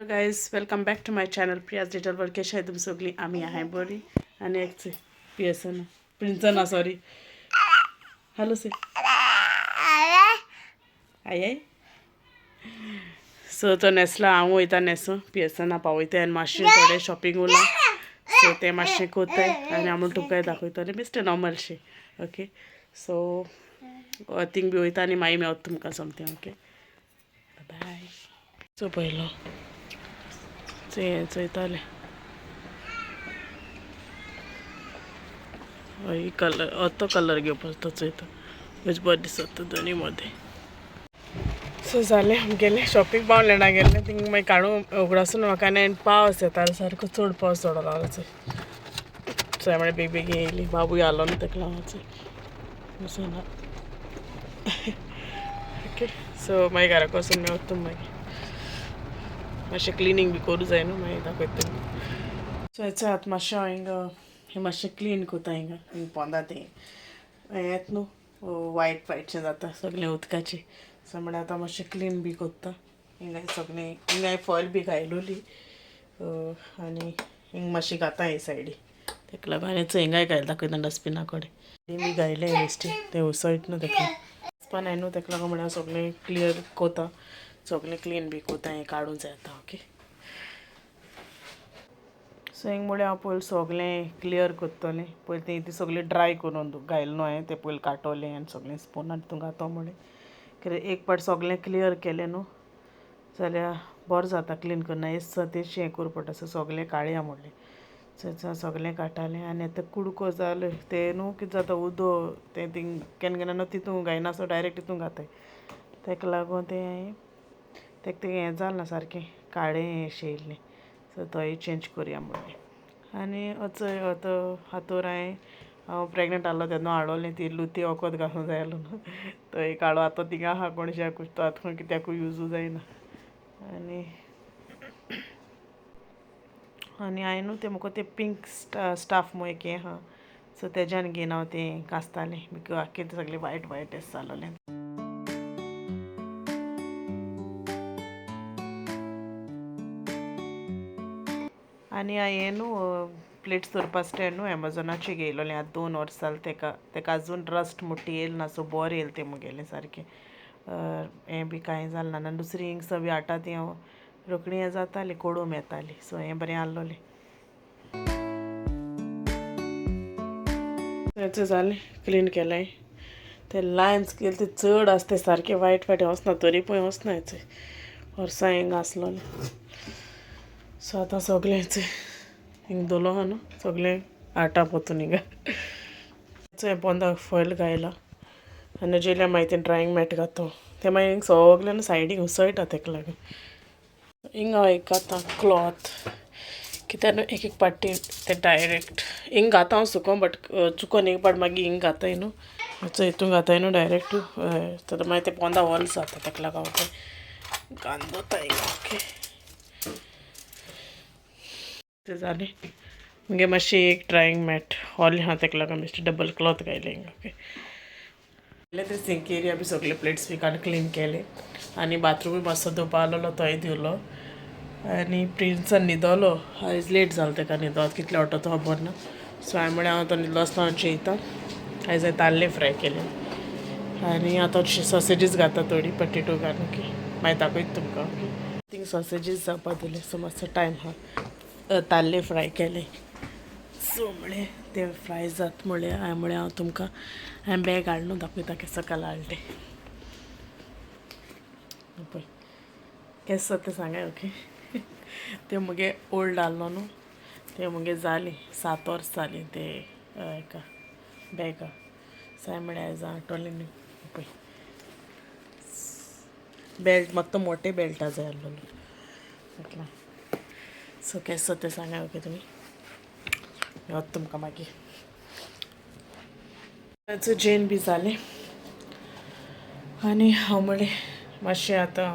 Guys, welcome back to my channel Priya's little world. कशें आहाय तुमी सगळीं? आमी आहाय बरी. आनी एक पियसन प्रिंसना, sorry, hello say I I. So तो न्हेसला, हांव वयता न्हेसूं, पियसना पावयता आनी मातशें थोडें शॉपिंग उरलां, सो तें मातशें कोत्ताय आनी हांव म्हण तुमकां दाखयतलें बेश्टें नॉर्मल शें. ओके, सो थिंग बी वयता आनी मागीर मेवता तुमकां सोमतें. Okay, bye. सो पयलो चोयतालें हय कलर, तो कलर घेवपाचो तो चोयता, बेस बरें दिसता दोनी मदें. सो जालें आमगेलें शॉपिंग, पावलें गेल्लें थिंग. मागीर काडूं उगडासून म्हाका आनी पावस येतालो सारको, चड पावस चडो लागलो. सो म्हळ्यार बेग बेगीन येयली, बाबूय आलो न्हू तेका लागून वचना. ओके, सो मागीर घराक वचून मेवता मागीर, मातशें क्लिनींग बी करूं जाय न्हू, मागीर दाखयता. सो हेचो आतां मातशें हांव हिंगा हें मातशें क्लीन करता. हिंगा हिंग पोंदा तें हें येता न्हू, वायट वायटशें जाता सगळें उदकाचें. सो म्हळ्यार आतां मातशें क्लीन बी करता हिंगाय सगळें. हिंगाय फॉयल बी घायलोली आनी हिंग मातशी घाता हे सायडी, तेका लागून. आनी हिंगाय घायल दाखयता डस्टबिना कडेन बी घायलें वेस्टी, तें उसळट न्हू तेका वचपा नाय न्हू, तेका लागून म्हळ्यार सगळें क्लियर कोता, सगळें क्लीन बी कोता, हें काडूंक जाय आतां. ओके, सो हिंग म्हळ्यार हांव पयलीं सगळें क्लियर करतलें. पयलीं तें ती सगळें ड्राय करून घायलें न्हू हांवें, तें पयलीं काडटलें आनी सगळें स्पुनान तितून घातो म्हळें कित्याक एक पाट सगळें क्लियर केलें न्हू जाल्यार बरें जाता क्लीन करना येस तेशी हें करूं पडटा. सो सगळें काडया म्हणलें. सो सगळें काडटालें आनी आतां कुडको जालें तें न्हू कितें जाता, उदक तें थिंग केन्ना केन्ना न्हू तितून घायना, सो डायरेक्ट तितून घाताय, तेका लागून तें तेका तें हें जालें ना सारकें काळें शें येयल्लें. सो तोय चेंज करया म्हणलें. आनी अचय आतां हातूर हांवें, हांव प्रेग्नेंट आहलो तेन्ना हाडलोलें ती लुती, वखद घालूंक जाय आसलो न्हू, तो एक हाडो आतां थिंगा आहा कोणशाकूच, तो आतां कित्याकूय यूजू जायना. आनी आनी हांवें न्हू तें म्हाका तें पिंक स्टाफ म्हूण एक हें आहा, सो तेज्यान घेवन हांव तें घासतालें, because आख्खें तें सगळें वायट वायट अशें जालोलें. आनी हांवें न्हू प्लेट्स दवरपा स्टँड न्हू एमेझॉनाचेर घेयलोलें, आतां 2 वर्सां जालें तेका, तेका आजून रस्ट मुट्टी येयल ना. सो बरें येयलें तें मुगेलें सारकें, हें बी कांय जालें ना. आनी दुसरी हिंग बी हाडटा ती हांव रोखडी हें जातालें, कोडूम येताली. सो हें बरें आहलोलें. तेचें जालें क्लीन केलें, ते लायन्स केले ते चड आसा ते सारकें वायट वायट वचना, तरी पळय वचना हेचें वर्सां हिंग आसलोलें. सो आतां सगळें हिंग दवरलो आहा न्हू, सगळें आटा पोतून हिंगा पोंदा फॉयल घायला आनी जेल्या मागीर तें ड्रायींग मॅट घातो, तें मागीर हिंग सगळें सायडीक उसळटा, तेका लागून. हिंग हांव एक घाता क्लॉथ, कित्याक न्हू एक एक पाटी तें डायरेक्ट हिंग घाता हांव सुको, बट चुकोन एक पाट मागीर हिंग घाताय न्हू, हितून घाताय न्हू डायरेक्ट, तर मागीर तें पोंदा वोल जाता, तेका लागून हांव तें घालून दवरता हिंगा. ओके, तें जालें मुगे मातशें एक ड्रायींग मॅट हॉल आहा, तेका लागून बेश्टें डबल क्लॉथ घायलें हिंगा. ओके, ते सिंक एरिया बी सगळे प्लेट्स बी काडून क्लीन केले आनी बाथरूमूय मातसो धुवपा आहलोलो तोय धुलो. आनी प्रिन्सन न्हिदलो, आयज लेट जालो तेका न्हिदोत, कितले ऑटो तो खबर ना. सो हांवें म्हळें हांव तो न्हिदलो आसतना हांव जेयता. आयज हांवें ताल्ले फ्राय केले आनी आतां सॉसेजीस घाता थोडी पटेटो घालून. ओके, मागीर दाखयता तुमकां. ओके, थिंग सॉसेजीस जावपा दिले, सो मातसो टायम आहा. ताल्ले फ्राय केले, सो म्हळें ते फ्राय जात म्हळें हांवें म्हळें हांव तुमकां हांवें बॅग हाडलो न्हू दाखयता केसो काल हाडलें तें पळय केसो तें सांगाय. ओके, ते मुगे ओल्ड आहलो न्हू, ते मुगे जालीं 7 वर्सां जालीं ते हेका बॅगा. सो हांवें म्हळें आयज हाडटलें न्हू. पळय बेल्ट, म्हाका तो मोटे बेल्टा जाय आहलोलो. सो केसो तें सांगाय. ओके, तुमी येवत तुमकां मागीर. ताचो जेन बी जालें आनी हांव म्हळें मातशें आतां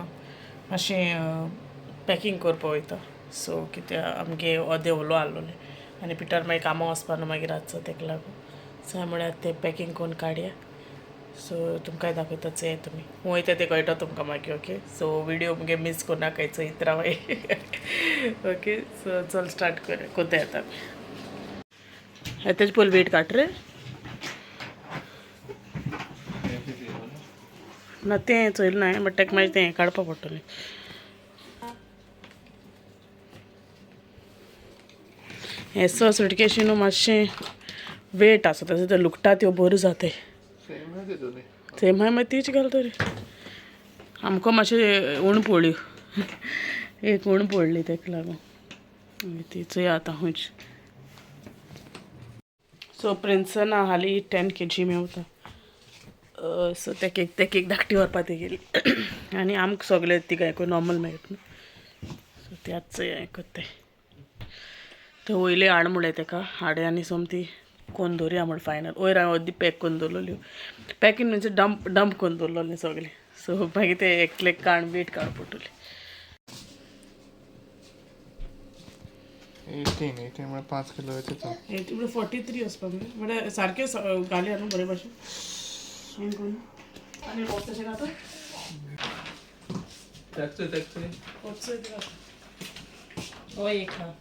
मातशें पॅकींग करपा वयता. सो कित्याक आमगे अर्दे उलो आहलोलें आनी पिटर मागीर कामां वचपा न्हू मागीर रातचो, तेका लागून. सो हांवें म्हळ्यार तें पॅकींग करून काडया. सो तुमकांय दाखयता चोय तुमी वयता ते कळटा तुमकां मागीर. ओके सो व्हिडिओ मुगे मीस करनाकाय, चोयत रावाय. ओके सो चल स्टार्ट कर कोत्ताय आतां. तेजे पयलीं वेट काट रे ना तें चोयलें ना बट तेका मागीर तें काडपा पडटलें. हें सो सुटकेशी न्हू मातशें वेट आसा तशें ते लुकटा त्यो बऱ्यो जाताय. सेम हाय मागीर तीच घाल तरी आमकां मातशें उण पडल्यो, एक उण पडली तेका लागून ती चोया आतां खंयची. सो प्रिन्सना हालीं 10 kg मेवता. सो तेक एक तेक एक धाकटी व्हरपा ती गेली आनी आमकां सगळे तिगांयकूय नॉर्मल मेळटा न्हू. सो त्याच चोया हें कोत्ताय. थंय वयले हाड म्हणलें तेका हाडे आनी सोमती कोन्न दवरया म्हण फायनल. वयर हांवें अर्दी पॅक करून दवरलेल्यो, पॅकींग म्हणजे डंप डंप करून दवरलेलें सगळें. सो मागीर ते एकले काण वेट काड पडटली. 18 18 म्हळ्यार 5 किलो येता. 18 म्हळ्यार 43 वचपाक जाय म्हळ्यार सारकें घालया न्हू बरे भाशेन हें करून. आनी बॉक्स तशें घाता तेकचे तेकचे बॉक्स घाता. हो एक हा.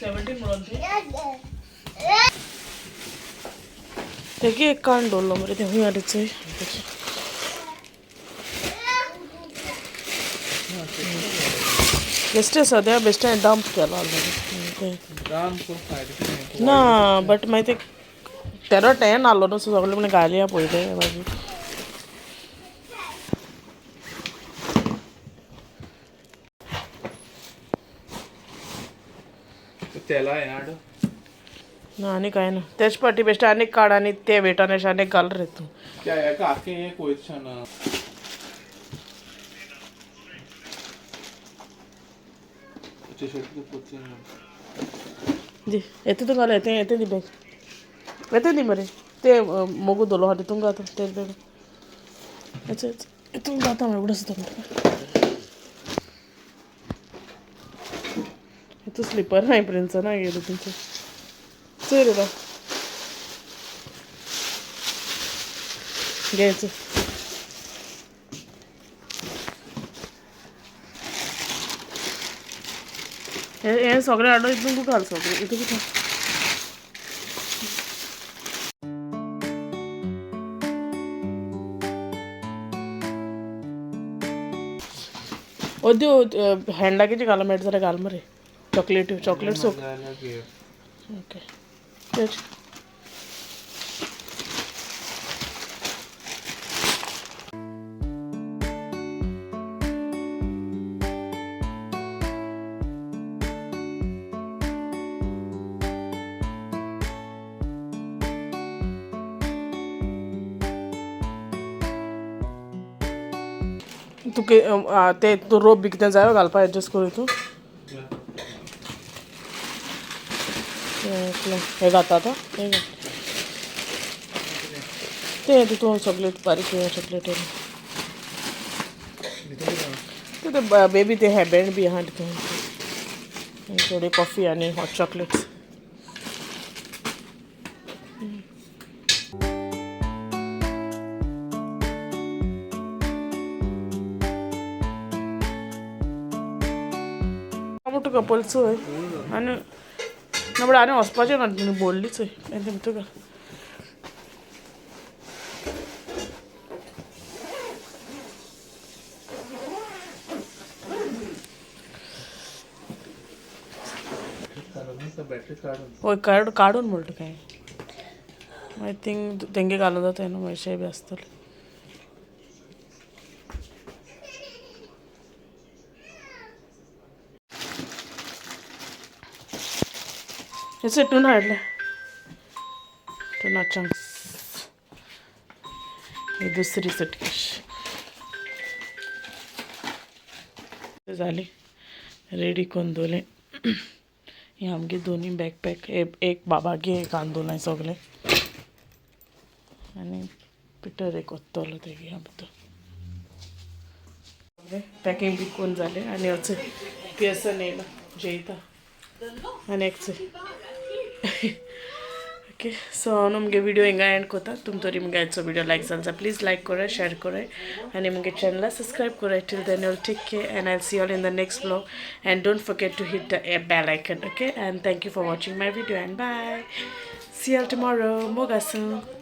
सेवन्टीन म्हणून ते तेगे एक काण दवरलो मरे तें खूंय आसा चोय. बेश्टें सद्या बेश्टें डंप केलो ऑलरेडी ना बट मागीर ते तेरो 10 आहलो न्हू सो सगळें म्हणून घालया पयलें मागीर. तेला हें हाड ना आनी कांय ना तेच पाटी बेश्टें आनीक काड आनी ते वेटान अशें आनीक घाल रे तूं. त्या हेका आख्खें एक वयता ना. दी येते तूं घाल येते येते दी बॅग येते दी मरे ते मोगू दवरलो आहा तितून घाता तेच बॅग येच हितून घाता मरे उगडास जाता हितू स्लिपर नाय प्रिन्सना गेलो तुमचें चोय रे घे हें सगळें हाडून हितून घाल सगळें हितून घाल. अद्यो हँड लगेज घाल मेळटा जाल्यार घाल मरे चॉकलेट चॉकलेट सोप. ओके तेच तुका ते तूं रोप बी कितें जायो घालपा एडजस्ट करूं तूं हें घाता आतां हें घाल तें तितून सगळें बारीक चॉकलेट ते बेबी ते हेबँड बी आहा तितून थोडी कॉफी आनी हॉट चॉकलेट्स. तुका पयलीं चोय आनी ना बट आनी वचपाचें ना बोल्ली चोय मागीर तुका. हय काडून म्हणटा काय मागीर थिंग तेंगे घालून जाता न्हू मातशें बी आसतलें. हें टुना हाडलें, टुना चंक्स. ही दुसरी सुटकेश जाली रेडी करून दवरलें. हे आमगे दोनी बॅकपॅक एक बाबागे एक आंदोलन सगळें आनी पिटर एक वतलो तेगे आमचो. पॅकिंग बी करून जालें आनी वच पियर्सन येयलो जेयता आनी एकच. ओके, सो हांव न्हू मुगे विडियो हिंगा एंड करता. तुम तरी मुगे आयचो विडियो लायक जालो जाल्यार प्लीज लायक कराय, शेअर कराय आनी मुगे चॅनला सबस्क्रायब कराय. Till then you'll take care and I see all in the next vlog, and don't forget to hit the bell icon, okay? And thank you for watching my video, and bye. See you all tomorrow. मोग आसूं.